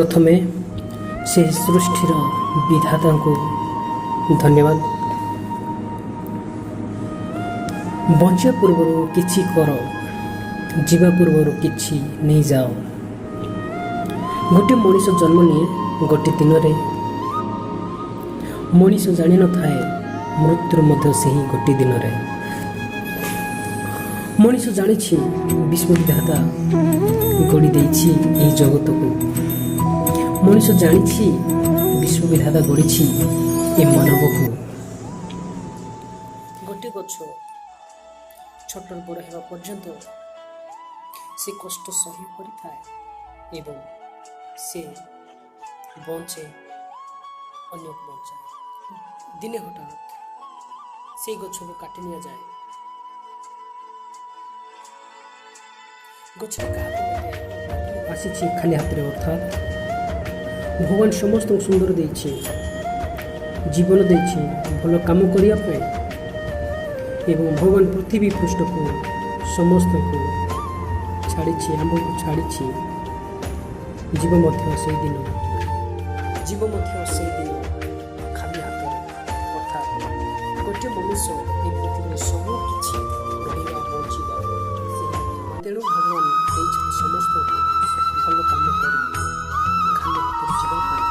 ପ୍ରଥମେ ସେହି ସୃଷ୍ଟିର ବିଧାତାଙ୍କୁ ଧନ୍ୟବାଦ। ବଞ୍ଚିବା ପୂର୍ବରୁ କିଛି କର, ଯିବା ପୂର୍ବରୁ କିଛି ନେଇଯାଅ। ଗୋଟିଏ ମଣିଷ ଜନ୍ମ ନିଏ ଗୋଟିଏ ଦିନରେ। ମଣିଷ ଜାଣିନଥାଏ, ମୃତ୍ୟୁ ମଧ୍ୟ ସେହି ଗୋଟିଏ ଦିନରେ। ମଣିଷ ଜାଣିଛି, ବିଶ୍ୱବିଧାତା ଗଢ଼ି ଦେଇଛି ଏହି ଜଗତକୁ। ମଣିଷ ଜାଣିଛି, ବିଶ୍ୱବିଧାତା ଗଢ଼ିଛି ଏ ମାନବକୁ। ଗୋଟିଏ ଗଛ ଛୋଟରୁ ବଡ଼ ହେବା ପର୍ଯ୍ୟନ୍ତ ସେ କଷ୍ଟ ସହ୍ୟ କରିଥାଏ ଏବଂ ସେ ବଞ୍ଚେ, ଅନ୍ୟକୁ ବଞ୍ଚାଏ। ଦିନେ ହଠାତ୍ ସେଇ ଗଛକୁ କାଟି ନିଆଯାଏ। ଗଛଟି କାହାକୁ ମଧ୍ୟ ଆସିଛି ଖାଲି ହାତରେ। ଅର୍ଥାତ୍ ଭଗବାନ ସମସ୍ତଙ୍କୁ ସୁନ୍ଦର ଦେଇଛି, ଜୀବନ ଦେଇଛି ଭଲ କାମ କରିବା ପାଇଁ ଏବଂ ଭଗବାନ ପୃଥିବୀ ପୃଷ୍ଠକୁ ସମସ୍ତଙ୍କୁ ଛାଡ଼ିଛି, ଆମ୍ଭକୁ ଛାଡ଼ିଛି। ଜୀବ ମଧ୍ୟ ସେଇଦିନ, ଜୀବ ମଧ୍ୟ ସେଇଦିନ ଖାଲି ହାତରେ। ଅର୍ଥାତ୍ ଗୋଟିଏ ମନୁଷ୍ୟ ଏହି ପୃଥିବୀରେ ସବୁ କିଛି ରହିବା, ବଞ୍ଚିବା ସେହି। ତେଣୁ ଭଗବାନ ଦେଇଛନ୍ତି ସମସ୍ତଙ୍କୁ ଭଲ କାମ କରି ଖାଲି ହାତରେ ଯିବା ପାଇଁ।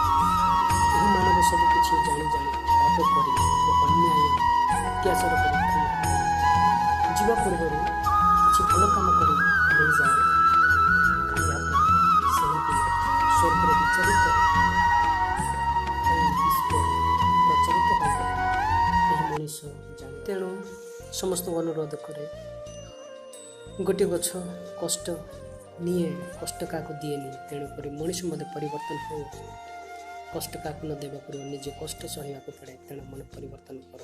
ଏହି ମାନବ ସବୁ କିଛି ଜାଣି ଜାଣି ପାପ କରି ଓ ଅନ୍ୟାୟ ଅତ୍ୟାଚାର କରି ଖାଲି ହାତରେ ଯିବା ପୂର୍ବରୁ କିଛି ଭଲ କାମ କରି ନେଇଯାଅ। ଖାଲି ହାତରେ ସେହି ଦିନ ସ୍ୱର୍ଗରେ ବିଚାରିତ ହୋଇ, ବିଶ୍ୱ ପ୍ରଚାରିତ ହୋଇଗଲେ ଏହି ମଣିଷ ଜାଣେ। ତେଣୁ ସମସ୍ତଙ୍କୁ ଅନୁରୋଧ କରେ, ଗୋଟିଏ ଗଛ କଷ୍ଟ ନିଏ, କଷ୍ଟ କାହାକୁ ଦିଏନି। ତେଣୁକରି ମଣିଷ ମଧ୍ୟ ପରିବର୍ତ୍ତନ ହେଉ। କଷ୍ଟ କାହାକୁ ନ ଦେବା ପୂର୍ବରୁ ନିଜେ କଷ୍ଟ ସହିବାକୁ ପଡ଼େ। ତେଣୁ ମନ ପରିବର୍ତ୍ତନ କର।